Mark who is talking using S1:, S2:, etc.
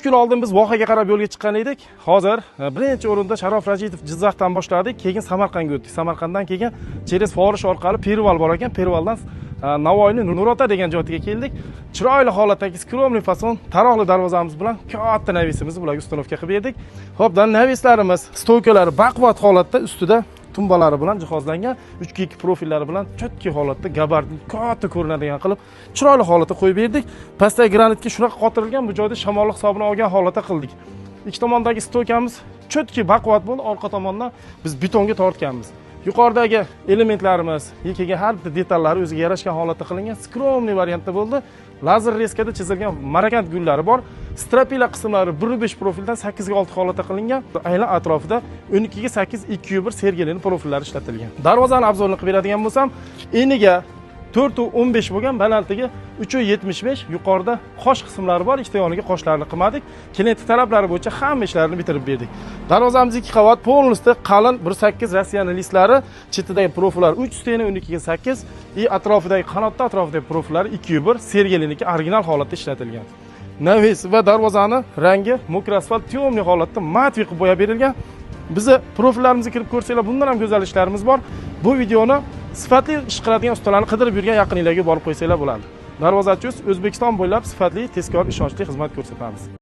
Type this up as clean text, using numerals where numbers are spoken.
S1: 3 kun oldin biz vohaga qarab yo'lga chiqqan edik. Hozir birinchi o'rinda Sharof Rashidov Jizzaxdan boshladik, keyin Samarqandga o'tdik. Samarqanddan keyin через Forish orqali Perval bor ekan, Pervaldan Navoiyning Nurota degan joyiga keldik. Chiroyli holatdagi skromli fason taroqli darvozamiz bilan katta навес imizni bularga установка qilib berdik. Xo'p, навес larimiz, стойка lari baquvvat holatda, ustida tumbalari bilan jihozlangan, 3x2 profillari bilan чёткий holatda gabardin katta ko'rinadigan qilib chiroyli holatda qo'yib berdik. Pastdagi granitga shunaqa qotirilgan, bu joyda shamollik hisobini olgan holatda qildik. Ikki tomondagi стойка miz чёткий baquvvat bo'ldi, orqa tomondan biz betonga tortganmiz. Yuqoridagi elementlarimiz, keyin har bitta detallari o'ziga yarashgan holatda qilingan, skromniy variantda bo'ldi. Lazer резка da chizilgan marakand gullari bor. Стропила qismlari 1.5 profildan 8x6 holatda qilingan. Aynan atrofida 12x8 2.1 sergelini profillari ishlatilgan. Darvozani обзор ini qilib beradigan bo'lsam, eniga 4.15 bo'lgan, balandligi 3.75, yuqorida qosh qismlari bor, ikkita yoniga qoshlarni qilmadik. Клиент talablari bo'yicha hamma ishlarini bitirib berdik. Darvozamiz 2 qavat, полностью qalin 1.8 Rossiyaning listlari, chetidagi profillar 3 стена 12x8 и atrofidagi qanotda atrofidagi profillari 2.1 sergeliniki original holatda ishlatilgan. Навес va darvozani rangi мокрый asfalt темный holatda матовый qilib bo'yab berilgan. Bizni profillarimizga kirib ko'rsanglar, bundan ham go'zal ishlarimiz bor. Bu videoni sifatli ish qiladigan ustalarni qidirib yurgan yaqininglarga borib qo'ysanglar bo'ladi. Darvozachi O'zbekiston bo'ylab sifatli, tezkor, ishonchli xizmat ko'rsatamiz.